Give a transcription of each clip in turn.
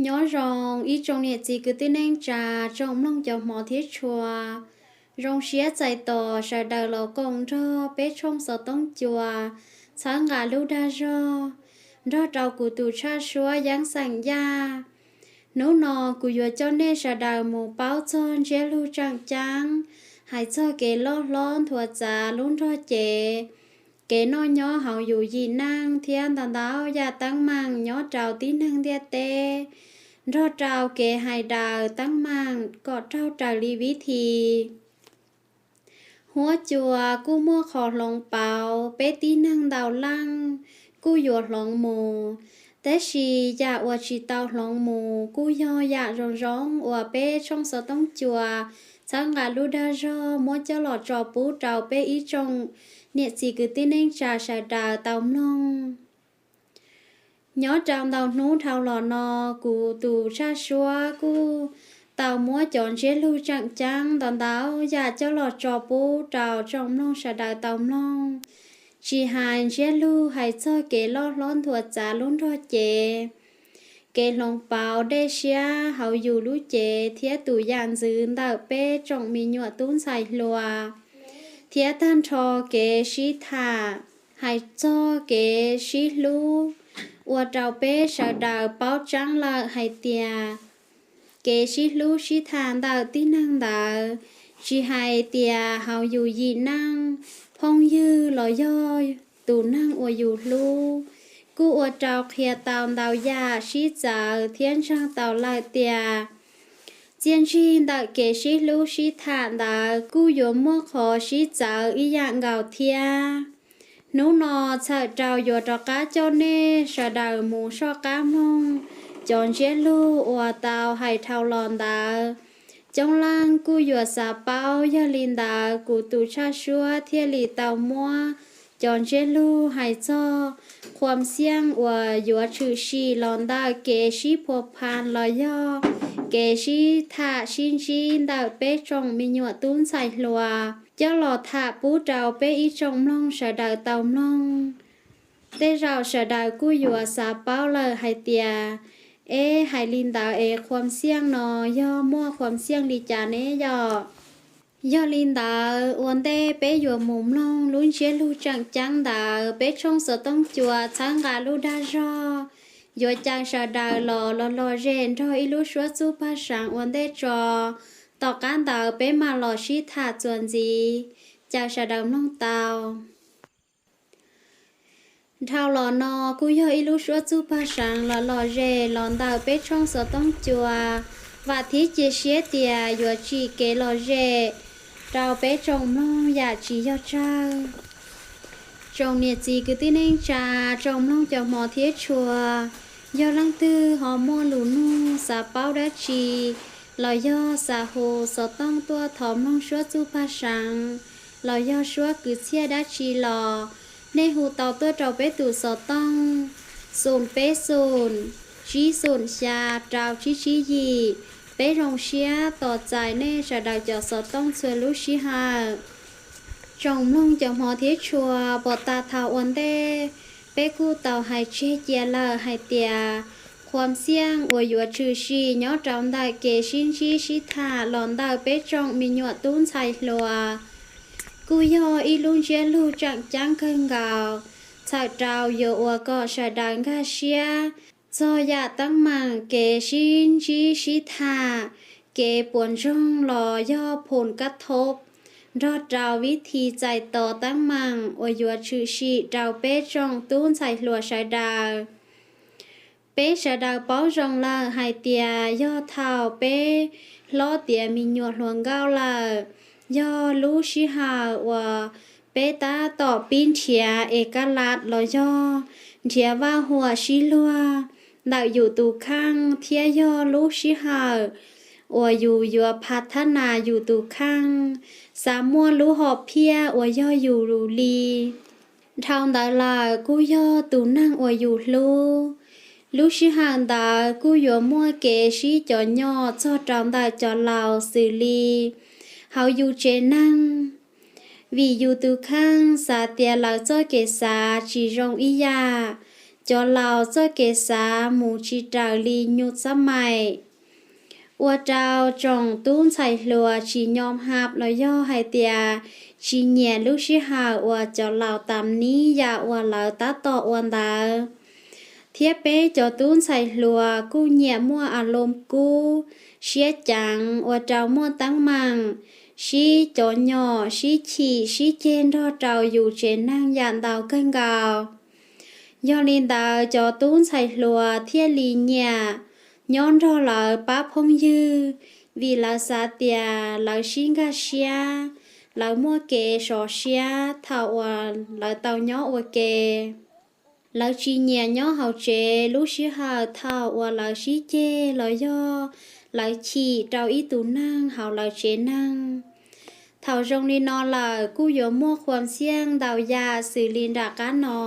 Nyob zoo ib tsoom niam txiv kwv tij neej tsa, tsoom mloog cov hmov thiab tshua. Zoo siab txais tos sawv daws los koom nrog peb tshooj xov tooj cua txhawb nqa lub dag zog nrog rau kuv tus tshaj suab Yeeb Xeem Yaj. Hnub no kuv yuav coj nej sawv daws mus paub txog ntsiab lus tseem ceeb hais txog kev loj hlob nthuav txav lub nrog cev, kev noj nyob hauv yus yim neej thiab ntau ntau yam teeb meem nyob rau tib neeg ntiaj teb, nrog rau kev hais daws teeb meem kom raug raws li vib thi. Huab cua kuj muaj qhov hloov pauv, peb tib neeg ntau leej kuj yuav hloov mus, tab sis yam uas tsis tau hloov mus kuj yog yam zoo zoo uas peb tshooj xov tooj cua txhawb nqa lub dag zog muab coj los tso pub rau peb ib tsoom niam txiv kwv tij neej tsa sawv daws tau mloog. Nyob rau ntau hnub dhau los no, kuv tus tshaj suab kuj tau muab cov ntsiab lus tseem ceeb ntau ntau yam coj los tso pub rau tsoom mloog sawv daws tau mloog, tsis hais ntsiab lus hais txog kev loj hlob nthuav txav lub nrog cev, kev hloov pauv dej siab hauv yus lub cev thiab tus yam ntxwv ntawm peb tsoom me nyuam tub ntxhais hluas, thiab tag nrho kev sib tham hais txog kev sib hlub, ua rau peb sawv daws paub tseeb lawm hais tias kev sib hlub sib tham ntawm tib neeg ntawd, tsis hais tias hauv yus yim neej, phooj ywg los yog tus neeg uas yus hlub, kuj ua rau qhia tau ntau yam sib txawv thiab ntseeg tau lawm tias txiaj ntsig ntawm kev sib hlub sib tham ntawd kuj yuav muaj qhov sib txawv ib yam nkaus thiab. Hnub no txhawm rau yuav rov qab coj nej sawv daws mus soj qab mloog cov ntsiab lus uas tau hais dhau los ntawd. Coob leej kuj yuav xav paub, yog li ntawd kuv tus tshaj suab thiaj li tau muab cov ntsiab lus hais txog khuam xiaj uas yuav tshwm sim los ntawm kev sib phua pha los yog kev sib tham sib ntsib ntawm peb tsoom me nyuam tub ntxhais hluas coj los tham pub rau peb ib tsoom mloog sawv daws tau mloog. Tej zaum sawv daws kuj yuav xav paub lawm hais tias, eb, hais li ntawd es khuam xiaj no yog muaj khuam xiaj li cas ne yom? Yog li ntawd ua ntej peb yuav mus mloog lub ntsiab lus tseem ceeb ntawd, peb tshooj xov tooj cua txhawb nqa lub dag zog, yuav caw sawv daws los los lom zem nrog ib lub suab txuj paj seev ua ntej tso. Tom qab ntawd peb mam los sib tham txuas ntxiv, caw sawv daws mloog tau. Dhau los no kuj yog ib lub suab txuj paj seev los lom zem los ntawm peb tshooj xov tooj cua, vam thiab cia siab tias yuav tsim kev lom zem rau peb tsoom mloog yam tsis yog tsawg. Tsoom niam txiv kwv tij neej tsa, tsoom mloog cov hmov thiab tshua, yog leej twg ho muaj lus nug xav paub dab tsi los yog xav hu xov tooj tuaj thov mloog suab txuj paj seev los yog suab kwv txhiaj dab tsi los nej hu tau tuaj rau peb tus xov tooj xoom peb xoom tsib xoom xya rau tsib tsib yim. Peb zoo siab tos txais nej sawv daws cov xov tooj txhua lub sij hawm. Tsoom mloog cov hmov thiab tshua, pom tas thaum ua ntej peb kuj tau hais tseg cia lawm hais tias khuam xiaj uas yuav tshwm sim nyob rau ntawm kev sib ntsib sib tham los ntawm peb tsoom me nyuam tub ntxhais hluas kuj yog ib lub ntsiab lus tseem ceeb kawg nkaus, txhawm rau yuav ua kom sawv daws nkag siab txog yam teeb meem kev sib ntsib sib tham, kev puas ntsoog los yog phum kab thob, nrog rau vib thi txais tos teeb meem uas yuav tshwm sim rau peb tsoom tub ntxhais hluas sawv daws. Peb sawv daws paub zoo lawm hais tias yog thaum peb hlob tiav me nyuam hluas nkauj lawm, yog lub sij hawm uas peb tab tom pib nrhiav es kaj las los yog nrhiav vaj huam sib luag ntawm yus tus kheej thiab yog lub sij hawm uas yus yuav phav thab nas yus tus kheej, xav muaj lub hom phiaj uas yog yus li. Dhau ntawd lawm kuj yog tus neeg uas yus hlub. Lub sij hawm ntawd kuj yuav muaj kev sib cov nyom txog rau ntawm cov laus xws li hauv yus tsev neeg, vim yus tus kheej xav tias lawv txoj kev xav tsis zoo ib yam, cov laus txoj kev xav mus tsis raws li nyuj xab mais, ua rau tsoom tub ntxhais hluas tsis nyom hab los yog hais tias tsis nyiam lub sij hawm uas cov laus tam nib yam uas lawv tab tom ua ntawd. Thiab peb cov tub ntxhais hluas kuj nyiam muaj a lom kub, siab ceev, ua rau muaj teeb meem, sib cov nyom, sib chim, sib ceg nrog rau yus tsev neeg yam ntau kawg nkaus. Yog li ntawd cov tub ntxhais hluas thiaj li nyiam nyob nrog lawv pab phooj ywg, vim lawv xav tias lawv sib nkag siab, lawv muaj kev sov siab thaum uas lawv tau nyob ua ke. Lawv tsis nyiam nyob hauv tsev lub sij hawm thaum uas lawv sib ceg los yog lawv chim rau ib tug neeg hauv lawv tsev neeg. Thaum zoo li no lawm kuj yuav muaj qhuam xiaj ntau yam xws li nram qab no.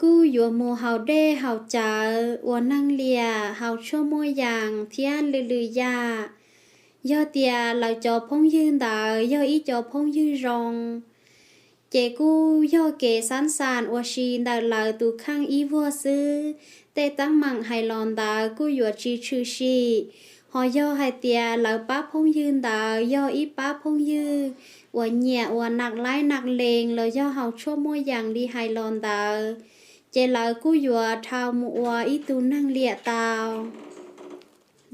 Kuj yuav mus haus dej haus cawv, ua neeg liam, haus tshuaj muaj yees thiab lwm lwm yam. Yog tias lawv cov phooj ywg ntawd yog ib cov phooj ywg zoo, ces kuj yog kev xab xas ua si ntawm lawv tus kheej ib vuag xwb. Tej teeb meem hais los ntawd kuj yuav tsis tshwm sim. Ho yog hais tias lawv pab phooj ywg ntawd yog ib pab phooj ywg uas nyiam ua nam laib nam lees los yog haus tshuaj muaj yees li hais los ntawd, ces lawv kuj yuav dhau mus ua ib tug neeg liam tau.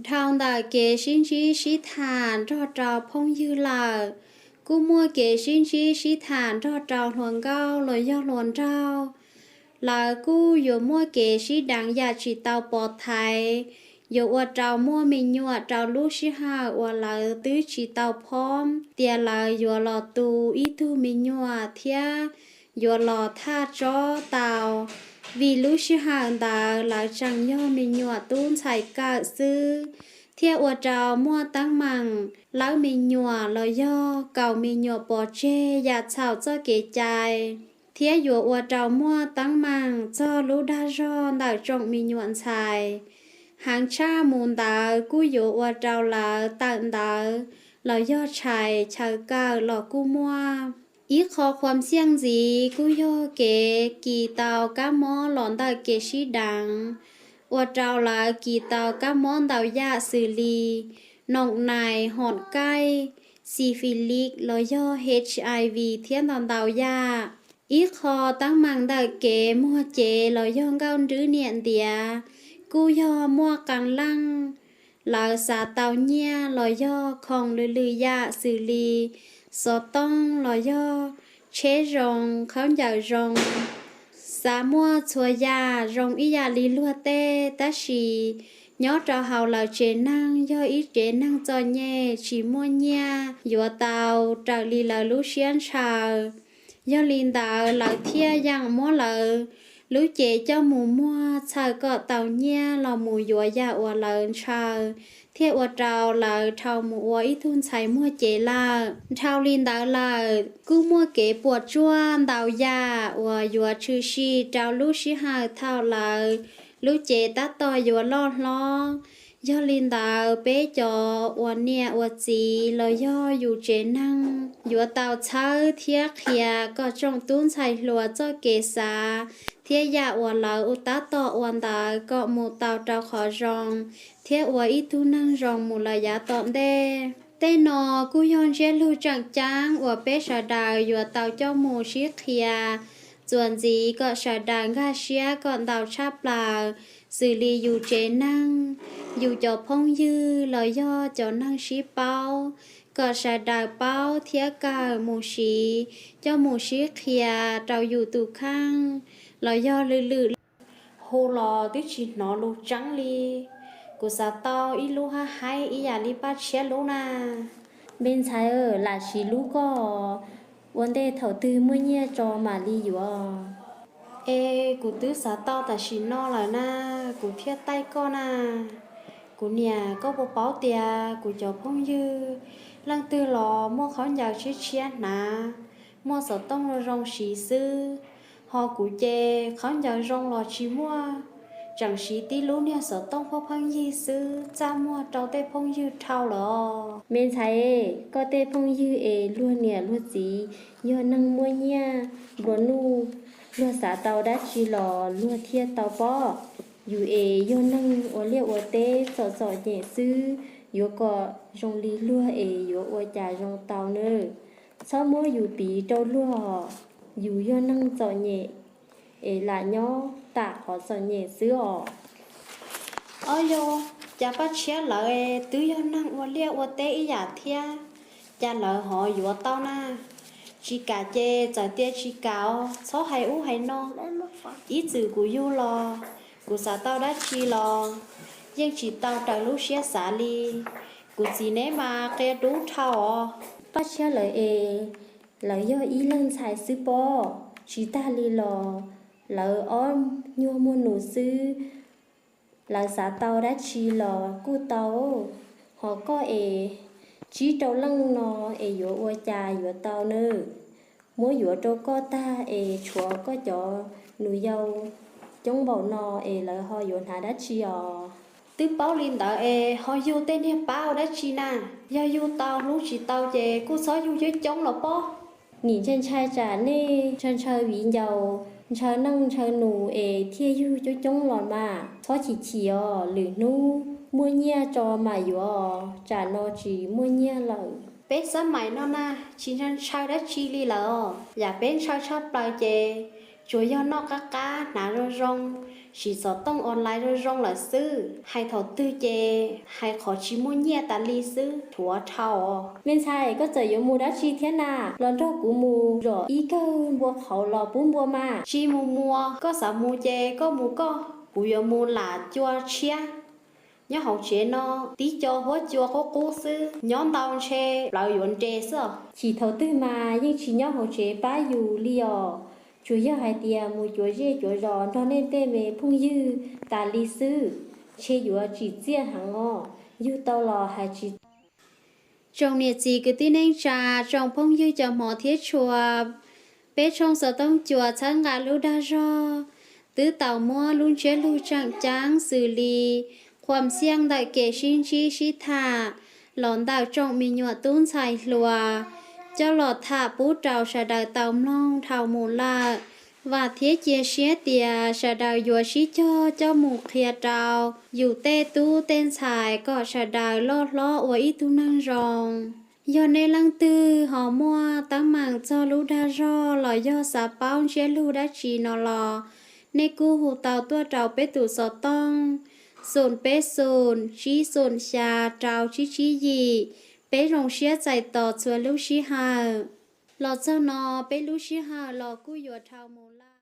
Dhau ntawm kev sib ntsib sib tham nrog rau phooj ywg lawm, kuj muaj kev sib ntsib sib tham nrog rau hluas nkauj los yog hluas nraug. Lawv kuj yuav muaj kev sib deev yam tsis tau pov thaiv, yuav ua rau muaj me nyuam rau lub sij hawm uas lawv twb tsis tau phom tias lawv yuav los tu ib tug me nyuam thiab yuav los thaj tsob tau, vim lub sij hawm ntawd lawv tseem yog me nyuam tub ntxhais kawm xwb, thiaj ua rau muaj teeb meem lawb me nyuam los yog kaum me nyuam pov tseg yam txhaum txoj kev cai, thiab yuav ua rau muaj teeb meem txog lub dag zog ntawm tsoom me nyuam ntxhais. Heev tshaj mus ntawd kuj yuav ua rau lawv tawm ntawv los yog tshais chaw kawm los kuj muaj. Ib qho qhuam xiaj ntxiv kuj yog kev kis tau kab mob los ntawm kev sib deev, ua rau lawv kis tau kab mob ntau yam xws li noom nais, hom kaij, xi fi lis los yog H I V thiab ntau ntau yam. Ib qho teeb meem ntawm kev muag cev los yog nkauj nrwb niam ntiav kuj yog muaj qee leej lawv xav tau nyiaj los yog khoom lwm lwm yam xws li xov tooj los yog tsheb zoo, khaub ncaws zoo, xav muaj txhua yam zoo ib yam li luag tej, tab sis nyob rau hauv lawv tsev neeg yog ib tsev neeg txom nyem tsis muaj nyiaj yuav tau raws li lawv lub siab ntshaw. Yog li ntawd lawv thiaj yeem muab lawv lub cev coj mus muag txhawm kom tau nyiaj los mus yuav yam uas lawv ntshaw, thiaj ua rau lawv dhau mus ua ib tug ntxhais muag cev lawm. Dhau li ntawd lawm kuj muaj kev puas tsuaj ntau yam uas yuav tshwm sim rau lub sij hawm thaum lawv lub cev tab tom yuav loj hlob. Yog li ntawd peb cov ua niam ua txiv los yog yus tsev neeg yuav tau txhawb thiab qhia kom tsoom tub ntxhais hluas txoj kev xav thiab yam uas lawv tab tom ua ntawd kom mus tau rau qhov zoo thiab ua ib tug neeg zoo mus lawm yav tom ntej. Tej no kuj yog ntsiab lus tseem ceeb uas peb sawv daws yuav tau coj mus sib qhia txuas ntxiv kom sawv daws nkag siab kom ntau tshaj plaws, xws li yus tsev neeg, yus cov phooj ywg los yog cov neeg sib paub, kom sawv daws paub thiab kawm mus siv, coj mus sib qhia rau yus tus kheej los yog lwm lwm. Hu los twb tsis hnov lus tseeb li. Kuv xav tau ib lub hab haib ib yam li Paj Tshiab lub na. Me ntxhais, lam siv lub koj, ua ntej thaum twg muaj nyiaj tso mam li yuav. Es kuv twb xav tau tam sim no lawm na, kuv thiaj taij koj na. Kuv niam, koj puas paub tias kuv cov phooj ywg leej twg los muaj khaub ncaws tshiab tshiab hnav, muaj xov tooj zoo zoo siv xwb, ho kuv ces khaub ncaws zoo los tsis muaj, tseem siv tib lub niag xov tooj pheej pheej yig xwb, txaj muag rau tej phooj ywg dhau lawm. Me ntxhais, koj tej phooj ywg es luag niam luag txiv yog neeg muaj nyiaj nplua nuj, Luag xav tau dab tsi los luag thiaj tau pob. Yus es yog neeg ua liaj ua teb txom txom nyem xwb, yuav kom zoo li luag es yuav ua cas zoo tau nawb. Txhob muab yus piv rau luag, yus yog neeg txom nyem es lam nyob tam qhov txom nyem xwb os. Ob yog, cas Paj Tshiab lawv twb yog neeg ua liaj ua teb ib yam thiab, cas lawv ho yuav tau na? Tsis kam ces txawm tias tsis kam os, txhob hais ub hais no. Ib txwm kuv yug los, kuv xav tau dab tsi los yeej tsis tau raws lub siab xav li. Kuv txiv neb mas qia dub dhau os. Paj Tshiab lawv es, lawv yog ib leeg ntxhais xwb pob, tsis tag li los lawv ob nyuag muaj nus xwb, lawv xav tau dab tsi los kuj tau. Ho koj es, tsib rau leej no es yuav ua cas yuav tau nawb? Muab yuav rau koj tag es tshuav koj cov nus yau coob npaum no es lawv ho yuav hnav dab tsi os? Twb paub li ntawd es ho yug tej niag pab ua dab tsi na? Yog yug tau hlub tsis tau ces kuj txhob yug coob coob los pob. Nim ntshai ntshai tsam nej ntshaw ntshaw viv ncaus, ntshaw neej ntshaw nus es thiaj yug coob coob los mas. Txhob chim chim os, lwm hnub muaj nyiaj tso mam yuav, tsam no tsis muaj nyiaj lawm. Peb xab maim no na, tsis ntshaw ntshaw dab tsi li lawm os. Yam peb ntshaw tshaj plaws ces tsuas yog noj qab qab hnav zoo zoo, siv xov tooj online zoo zoo lawm xwb. Hais thaum twg ces hais qhov tsis muaj nyiaj tas li xwb, dhuav dhau os. Me ntxhais, koj txawm yuav mus dab tsi thiab na? Los nrog kuv mus zom ib kawg npua qhauv los pub npua mas. Tsis mus muas, koj xav mus ces koj mus koj, kuv yuav mus lam cua tshiab. Nyob hauv tsev no tib co huab cua qub qub xwb, nyob ntau ntshe plawv yuav nres xwb os. Chim thaum twg mas yeej tsis nyob hauv tsev pab yus li os. Tsuas yog hais tias mus cuav zej cuav zos nrog nej tej me phooj ywg tas li xwb, ntshe yuav tsim txiaj heev os. Yug tau los hais tsis Tsoom niam txiv kwv tij neej tsa, tsoom phooj ywg cov hmov thiab tshua, peb tshooj xov tooj cua txhawb nqa lub dag zog twb tau muab lub ntsiab lus tseem ceeb xws li qhuam xiaj ntawm kev sib ntsib sib tham los ntawm tsoom me nyuam tub ntxhais hluas coj los tham pub rau sawv daws tau mloog dhau mus lawm. Vam thiab cia siab tias sawv daws yuav sib cog coj mus qhia rau yus tej tub tej ntxhais kom sawv daws loj hlob ua ib tug neeg zoo. Yog nej leej twg ho muaj teeb meem txog lub dag zog los yog xav paub ntsiab lus dab tsi no los, nej kuj hu tau tuaj rau peb tus xov tooj xoom peb xoom tsib xoom xya rau tsib tsib yim. Peb zoo siab txais tos txhua lub sij hawm. Los txog no peb lub sij hawm los kuj yuav dhau mus lawm.